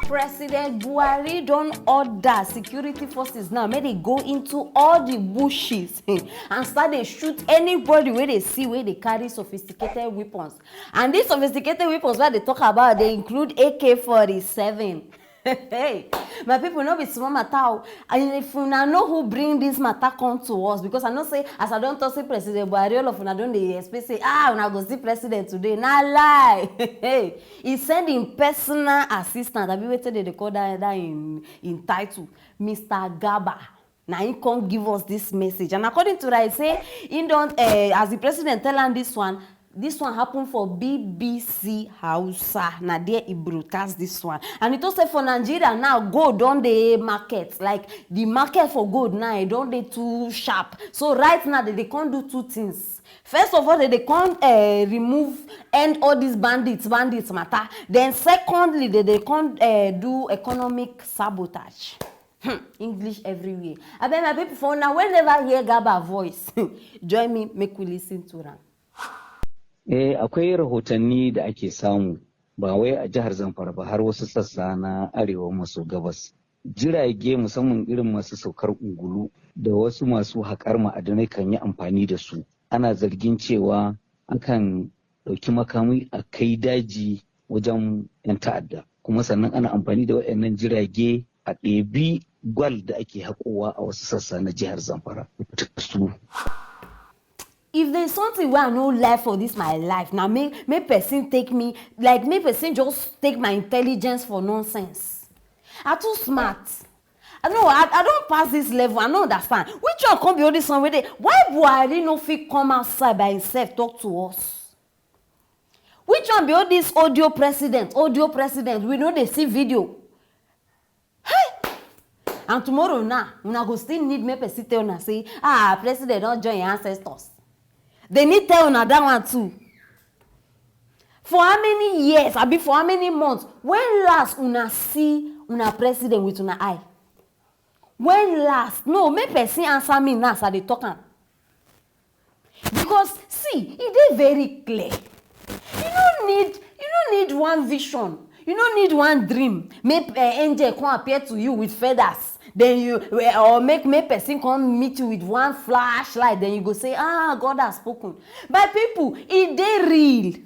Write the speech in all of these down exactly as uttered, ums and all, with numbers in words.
President Buhari don order security forces now make they go into all the bushes and start dey shoot anybody wey they see wey they carry sophisticated weapons. And these sophisticated weapons wey they talk about, they include A K forty-seven. Hey, my people, no be small matter o. And if una know who bring this matter come to us, because I know say as I don talk say President Buhari, all of una don dey expect say, ah, una go see president today. Na lie. Hey, he send him personal assistant, abi wetin they dey call that, that in, in title, Mister Garba. Na him come give us this message, and according to that, he say he don, eh, as the president tell am this one, this one happen for B B C Hausa. Na there he broadcast this one, and he talk say for Nigeria now, gold don dey market, like the market for gold now, e don dey too sharp. So right now, they dey come do two things. First of all, they dey come, eh, remove, end all these bandits, bandits matter. Then secondly, they dey come, eh, do economic sabotage. Hmm, English everywhere. Abeg, my people, for una wey never hear Garba voice, join me, make we listen to am. Eh, akwai rahotanni da ake samu, ba wai a jihar Zamfara ba, har wasu sassa na arewa maso gabas. Jirage, musamman irin masu saukar ungulu, da wasu masu haƙar ma'adanai kan yi amfani da su. Ana zargin cewa akan ɗauki makami a kai daji wajen 'yan ta'adda. Kuma sannan ana amfani da waɗannan jirage a ɗebi gwal da ake haƙowa a wasu sassa na jihar Zamfara. Su. If there's something wey I no like for this my life, na make, make person take me, like, make person just take my intelligence for nonsense. I too smart. I know, I, I don pass this level. I no understand. Which one come be all this one wey dey? Why Buhari no fit come outside by himself talk to us? Which one be all this audio president, audio president? We no dey see video. Hey! And tomorrow now, una go still need make person tell una say, ah, president don join im ancestors. They need tell una that one too. For how many years, abi for how many months, when last una see una president with una eye? When last? No, make person answer me now as I dey talk am. Because see, e dey very clear. You no need, you no need one vision. You no need one dream. Make, eh, angel come appear to you with feathers. Then you, eh, or make, make person come meet you with one flashlight. Then you go say, ah, God has spoken. My people, e dey real. It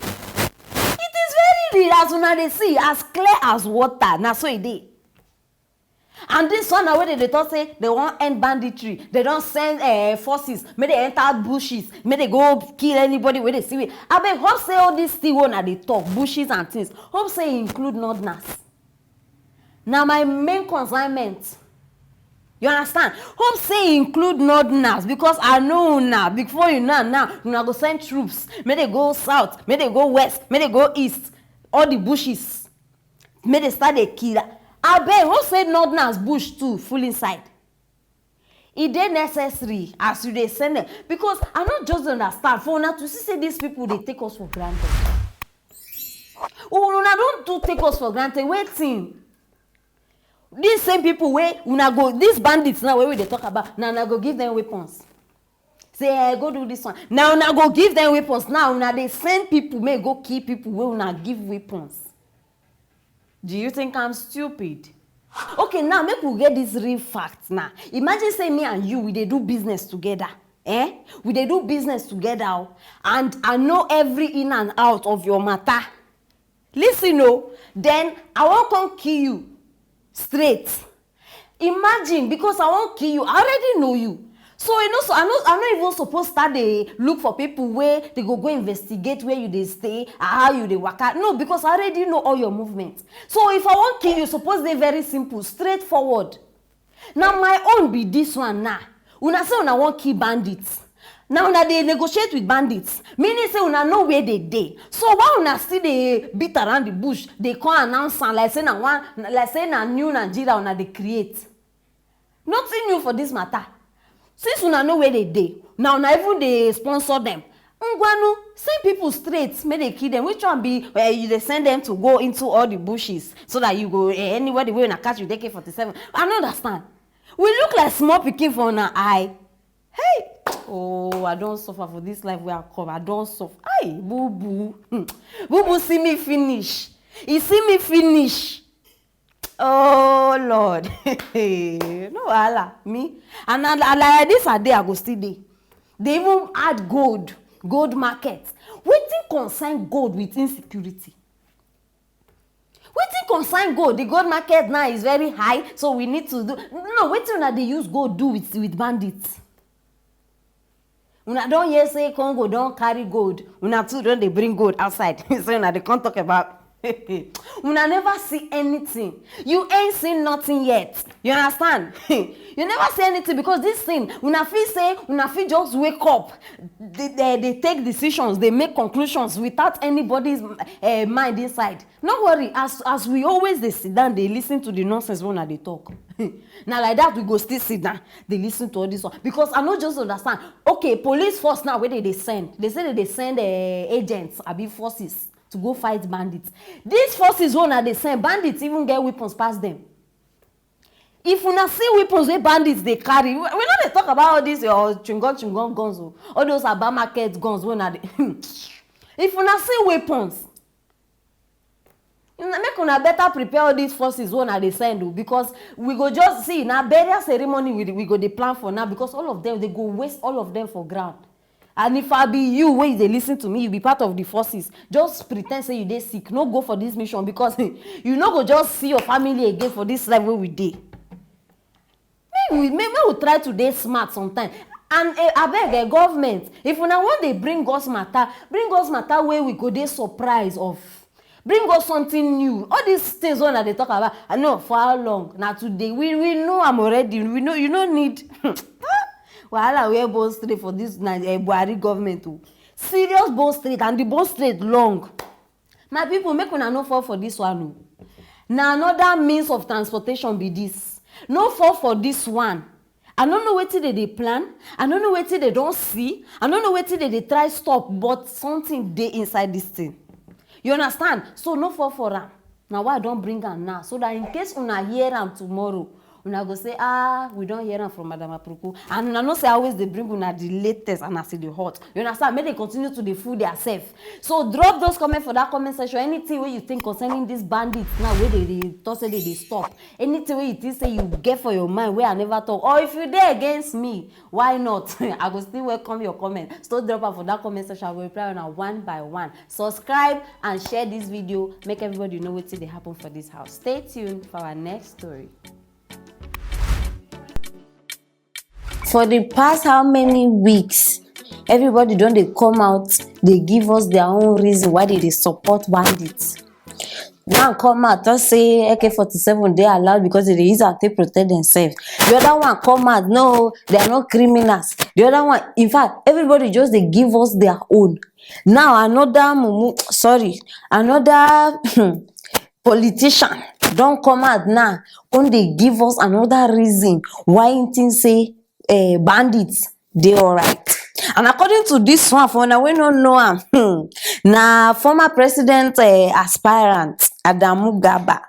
is very real, as una dey see, as clear as water. Na so e dey. And this one na wey dem dey talk say dem wan end banditry, dem don send, eh, forces make dem enter bushes, make dem go kill anybody wey dem see. Abeg, hope say all this thing wey una dey talk, bushes and things, hope say e include northerners. Na my main consignment. You understand? Hope say e include northerners, because I know una. Before you know am now, una go send troops make dem go south, make dem go west, make dem go east, all the bushes. Make dem start dey kill. Abeg, hope say northerners bush too full inside. E dey necessary as you dey send them, because I no just dey understand. For una to see say these people dey take us for granted. Una don too take us for granted. Wetin? These same people wey una go, these bandits now wey we dey talk about, na una go give them weapons. Say, eh, go do this one. Na una go give them weapons. Now una dey send people make go kill people wey una give weapons. Do you think I'm stupid? Okay, now make we get this real fact now. Imagine say me and you, we dey do business together. Eh? We dey do business together, oh, and I know every in and out of your matter. Listen o, then I wan come kill you straight. Imagine, because I wan kill you, I already know you. So you know, so I no, I no even suppose start dey look for people wey dey go go investigate where you dey stay, how you dey waka. No, because I already know all your movement. So if I wan kill you, suppose dey very simple, straightforward. Na my own be this one now. Una say una wan kill bandits. Na una dey negotiate with bandits, meaning say una know where they dey. So why una still dey beat around the bush, dey come announce am like say na one, like say na new Nigeria una dey create? Nothing new for this matter. Since una know where they dey, na una even dey sponsor them. Ngwanu, send people straight, make they kill them. Which one be, eh, you dey send them to go into all the bushes so that you go, eh, anybody wey una catch with A K forty-seven? I no understand. We look like small pikin for una eye. Hey! Oh, I don suffer for this life wey I come. I don suffer. Aye, boo boo. Hmm. Boo boo see me finish. E see me finish. Oh Lord. No wahala. Me. And, and, and like this, I dey, I go still dey. They even add gold, gold market. Wetin concern gold with insecurity? Wetin concern gold? The gold market now is very high, so we need to do, no, wetin una dey use gold do with, with bandits? Una don hear say Congo don carry gold. Una too don dey bring gold outside. So una dey come talk about, una never see anything. You ain't seen nothing yet. You understand? You never see anything, because this thing, una feel say, una feel just wake up. They, they, they take decisions, they make conclusions without anybody's, eh, mind inside. No worry, as, as we always dey sit down, dey listen to the nonsense wey una dey talk. Na like that we go still sit down, dey listen to all this one. Because I no just understand. Okay, police force now wey they dey send, they say they dey send, eh, agents, abi forces to go fight bandits. These forces wey una dey send, bandits even get weapons pass them. If una see weapons wey bandits dey carry, we, we no dey talk about all these your chungon chungon guns o, all those Aba market guns wey una dey. If una see weapons, una, make una better prepare all these forces wey una dey send o, because we go just see, na burial ceremony we, we go dey plan for now, because all of them, they go waste all of them for ground. And if I be you, wey you dey listen to me, you be part of the forces, just pretend say you dey sick, no go for this mission, because you no go just see your family again for this life wey we dey. Make we, make, make we try to dey smart sometimes. And, eh, abeg, eh, government, if una wan dey bring us matter, bring us matter wey we go dey surprise of. Bring us something new. All these things wey una dey talk about, I know for how long. Na today. We, we know am already. We know, you no need wahala wear bone straight for this na, eh, Buhari government o. Serious bone straight, and the bone straight long. My people, make una no fall for this one o. Na another means of transportation be this. No fall for this one. I no know wetin they dey plan. I no know wetin they don see. I no know wetin they dey try stop, but something dey inside this thing. You understand? So no fall for am. Na why I don bring am now, so that in case una hear am tomorrow, una go say, "Ah, we don hear am from Madam Aproko." And una know say I always dey bring una the latest and as e dey hot. You understand? Make they continue to dey fool theirself. So drop those comments for that comment section. Anything wey you think concerning these bandits now, wey they dey talk say they dey stop. Anything wey you think say you get for your mind wey I never talk, or if you dey against me, why not? I go still welcome your comment. Still drop am for that comment section. I go reply una one by one. Subscribe and share this video. Make everybody know wetin dey happen for this house. Stay tuned for our next story. For the past how many weeks, everybody don dey come out, dey give us their own reason why they dey support bandits. One come out talk say A K forty-seven dey allowed because they dey use am take protect themselves. The other one come out, no, they are not criminals. The other one, in fact, everybody just dey give us their own. Now another mumu, sorry, another politician don come out now, come dey give us another reason why he think say, eh, bandits dey alright. And according to this one, for una wey no know am, hmm, na former president, eh, aspirant Adamu Garba.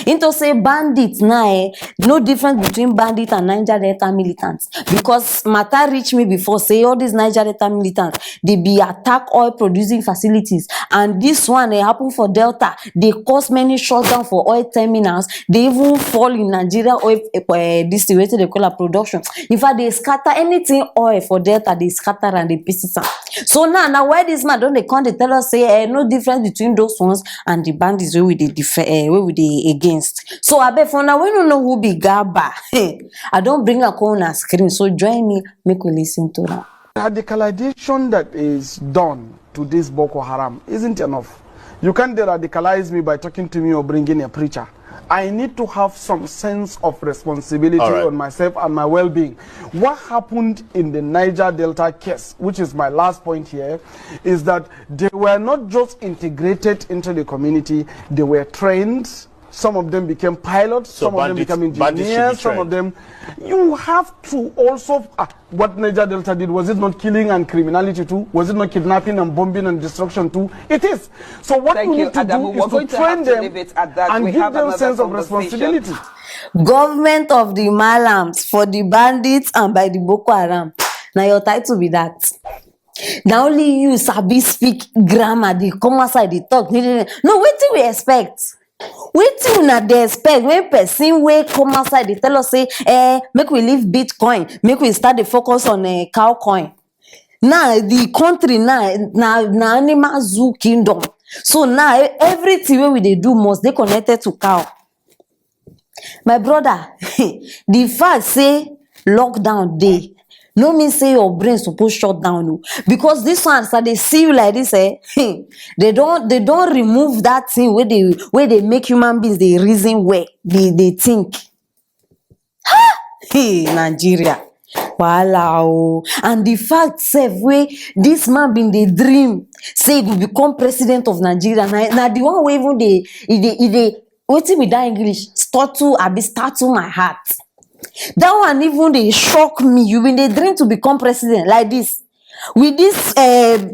He talk say bandits now, eh, no difference between bandit and Niger Delta militants, because matter reach me before say all these Niger Delta militants, they be attack oil producing facilities, and this one, eh, happen for Delta. They cause many shutdown for oil terminals. They even fall in Nigeria oil, eh, this thing, wetin they call am, production. In fact, they scatter anything oil for Delta, they scatter and they pieces am. So now, now why this man don dey come dey tell us say, eh, no difference between those ones and the bandits wey we dey def-, eh, wey we dey against. So abeg, for una wey no know who be Garba, I don bring am come una screen. So join me, make we listen to am. Radicalization that is done to this Boko Haram isn't enough. You can't de-radicalize me by talking to me or bringing a preacher. I need to have some sense of responsibility All right. on myself and my well-being. What happened in the Niger Delta case, which is my last point here, is that they were not just integrated into the community, they were trained. Some of them became pilots, So some of them bandits- became bandits should be engineers, some of trained. them. You have to also, ah, what Niger Delta did, was it not killing and criminality too? Was it not kidnapping and bombing and destruction too? It is. So what Thank we you, need to Adamu. do We're is to going to train have to them leave it at that. and We give have them another sense of conversation. responsibility. Government of the Malams for the bandits and by the Boko Haram. Na your title be that. Na only you sabi speak grammar, dey come outside dey talk. No, wetin we expect? Wetin una dey expect when person wey come outside dey tell us say, eh, make we leave Bitcoin, make we start dey focus on, eh, cow coin? Now the country now na, na animal zoo kingdom. So now, e- everything wey we dey do must dey connected to cow. My brother, the fact say lockdown dey no mean say your brain suppose shut down o, because this one, as I dey see you like this, eh, they don, they don remove that thing wey dey, wey dey make human beings dey reason well, dey, dey think. Hey, Nigeria, wahala o. And the fact sef wey this man bin dey dream say he go become president of Nigeria, na, na the one wey even dey, e dey, e dey, wetin be that English? Startle, abi startle my heart. That one even dey shock me. You bin dey dream to become president like this, with this, eh,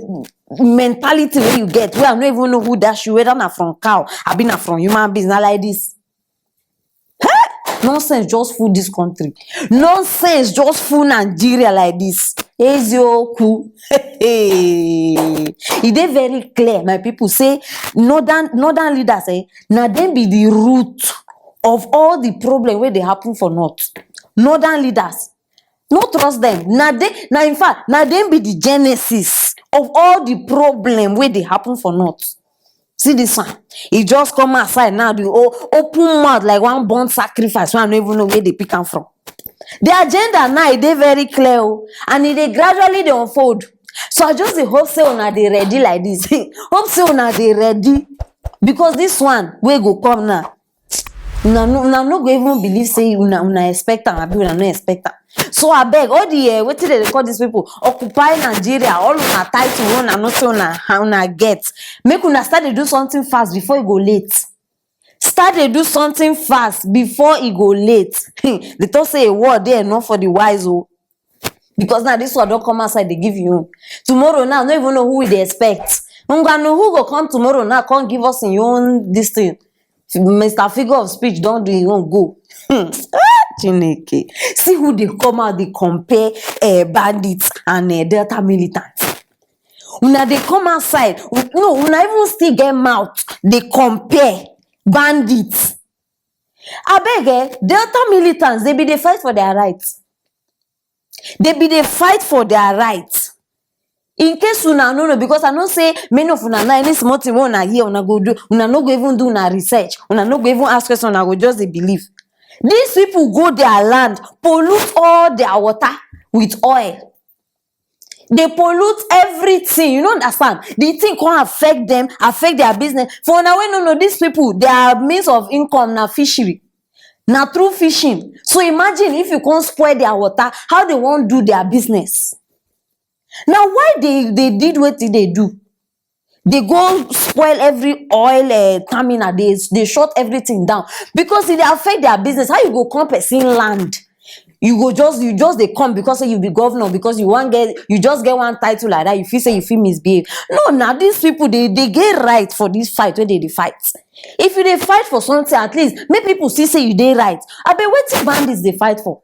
mentality wey you get, wey I no even know who dash you, whether na from cow, abi na from human beings, na like this. Hey! Nonsense just full this country. Nonsense just full Nigeria like this. Eziokwu. E dey very clear, my people, say northern, northern leaders, eh, na dem be the root of all the problem wey dey happen for north. Northern leaders, no trust them. Na they, na, in fact, na dem be the genesis of all the problem wey dey happen for north. See this one. He just come outside now, the o- open mouth like one born sacrifice wey I no even know where they pick am from. The agenda now, e dey very clear o, and e dey gradually dey unfold. So I just dey hope say una dey ready like this. Hope say una dey ready, because this one wey go come now, una no, una no go even believe say una, una expect am, abi una no expect am. So abeg, all the, eh, wetin dem dey call these people, Occupy Nigeria, all una title wey una know say una, una get, make una start dey do something fast before e go late. Start dey do something fast before e go late. They talk say a word dey enough for the wise o, because now this one don come outside dey give you own. Tomorrow now, no even know who we dey expect. Ngwanu, who go come tomorrow now come give us im own this thing? Mister Figure of Speech don do im own go. Hmm. Ah, Chineke. See who dey come out dey compare, eh, bandits and, eh, Delta militants. Una dey come outside. No, una even still get mouth dey compare bandits. Abeg, eh, Delta militants, they be dey fight for their rights. They be dey fight for their rights. In case una no know, because I know say many of una now, any small thing wey una hear, una go do, una no go even do una research, una no go even ask question, una go just dey believe. These people go their land, pollute all their water with oil. They pollute everything, you no understand? The thing come affect them, affect their business. For una wey no know, these people, their means of income na fishery, na through fishing. So imagine if you come spoil their water, how they wan do their business? Now, why they, they did wetin they do? They go spoil every oil, eh, terminal. They, they shut everything down because e dey affect their business. How you go come person land? You go just, you just dey come because say you be governor, because you wan get, you just get one title like that. You feel say you fit misbehave. No, now these people, they, they get right for this fight wey they dey fight. If you dey fight for something, at least make people see say you dey right. Abeg, wetin bandits dey fight for?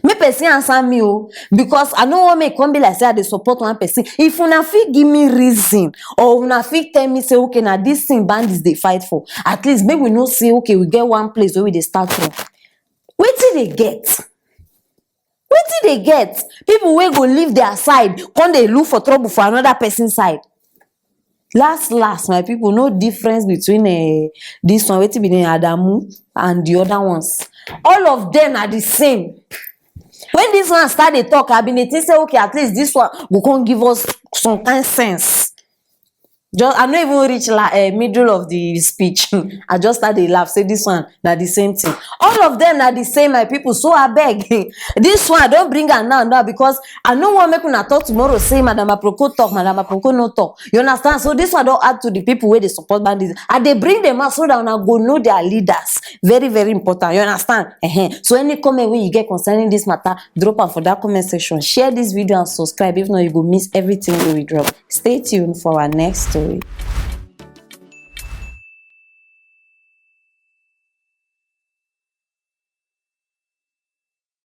Make person answer me o, because I no wan make e come be like say I dey support one person. If una fit give me reason, or una fit tell me say, okay, na this thing bandits dey fight for, at least make we know say, okay, we get one place wey we dey start from. Wetin they get? Wetin they get? People wey go leave their side come dey look for trouble for another person side. Last last, my people, no difference between, eh, this one, wetin be name, Adamu, and the other ones. All of them are the same. When this one start dey talk, I been dey think say, okay, at least this one go come give us some kind sense. Just, I no even reach la, eh, middle of the speech. I just start dey laugh, say this one na the same thing. All of them na the same, my people. So abeg, this one I don bring am now, now, because I no wan make una talk tomorrow say Madam Aproko talk, Madam Aproko no talk. You understand? So this one don add to the people wey dey support bandits. I dey bring them out so that una go know their leaders. Very, very important. You understand? Ehen. So any comment wey you get concerning this matter, drop am for that comment section. Share this video and subscribe. If not, you go miss everything wey we drop. Stay tuned for our next story.